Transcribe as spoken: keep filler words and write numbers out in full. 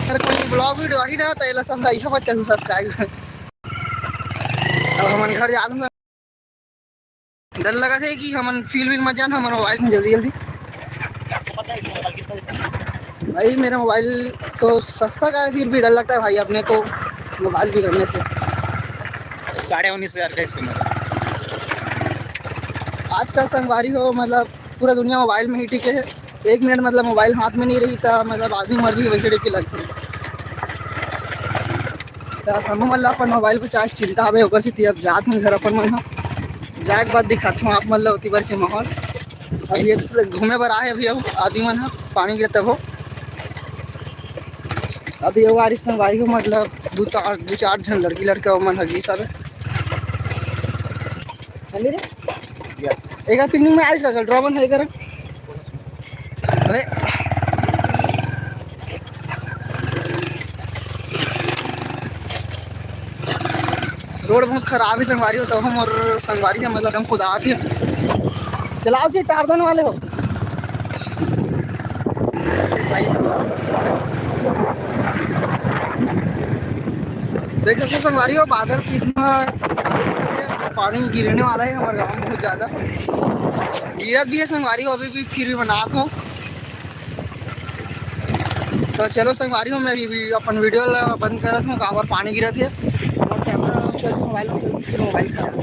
अगर कोई blog video आही ना, तो एला समझाइए मत करूँ सब्सक्राइब। अब हमन घर जात हन, डर लगत हे कि हमन फील वील मत जान, हमर मोबाइल में जल्दी जल्दी। भाई, मेरा मोबाइल तो सस्ता का है, फिर भी डर लगता है भाई अपने को मोबाइल बिगड़ने से। साढ़े उन्नीस हज़ार का इसके अंदर। आजकल संगवारी हो, मतलब, पूरा दुनिया मोबाइल में ही टिके है। एक मिनट, मतलब, मोबाइल हाथ में नहीं रही था, मतलब, आदमी मर जाही वैसे डर के लगथे। त हमू मन ला अपन मोबाइल पे चार्ज चिंता हवे, ओकर सेती अब जात हन घर अपन मन ह। जाए के बाद दिखाथों आप मन ला ओती बर के माहौल। अब ये घूमे बर आए अभी, अब आदमी मन ह पानी गिरत हो। अभी ये बारिश संगवारी हो, मतलब, दू चार, दू चार झन लड़की लड़का मन ह गिस हवे। है रे? यस। एक पिकनिक में आइस का ड्रॉ बन है कर। अरे, रोड बहुत खराब है संगवारी हो, तो हम और संगवारी है, मतलब, हम खुद आते हैं। चलाओ जी, टार्जन वाले हो। देख सकते हो संगवारी हो, बादल कितना काले दिखत हे, पानी गिरने वाला है हमारे गाँव में बहुत ज़्यादा। गिरत भी है संगवारी हो, अभी भी, फिर भी बनात हो। तो चलो संगवारी हो, मैं अभी अपन वीडियो ला बंद करत हूँ, काबर पानी गिरत है। और कैमरा चल, मोबाइल में चल, फिर मोबाइल खराब।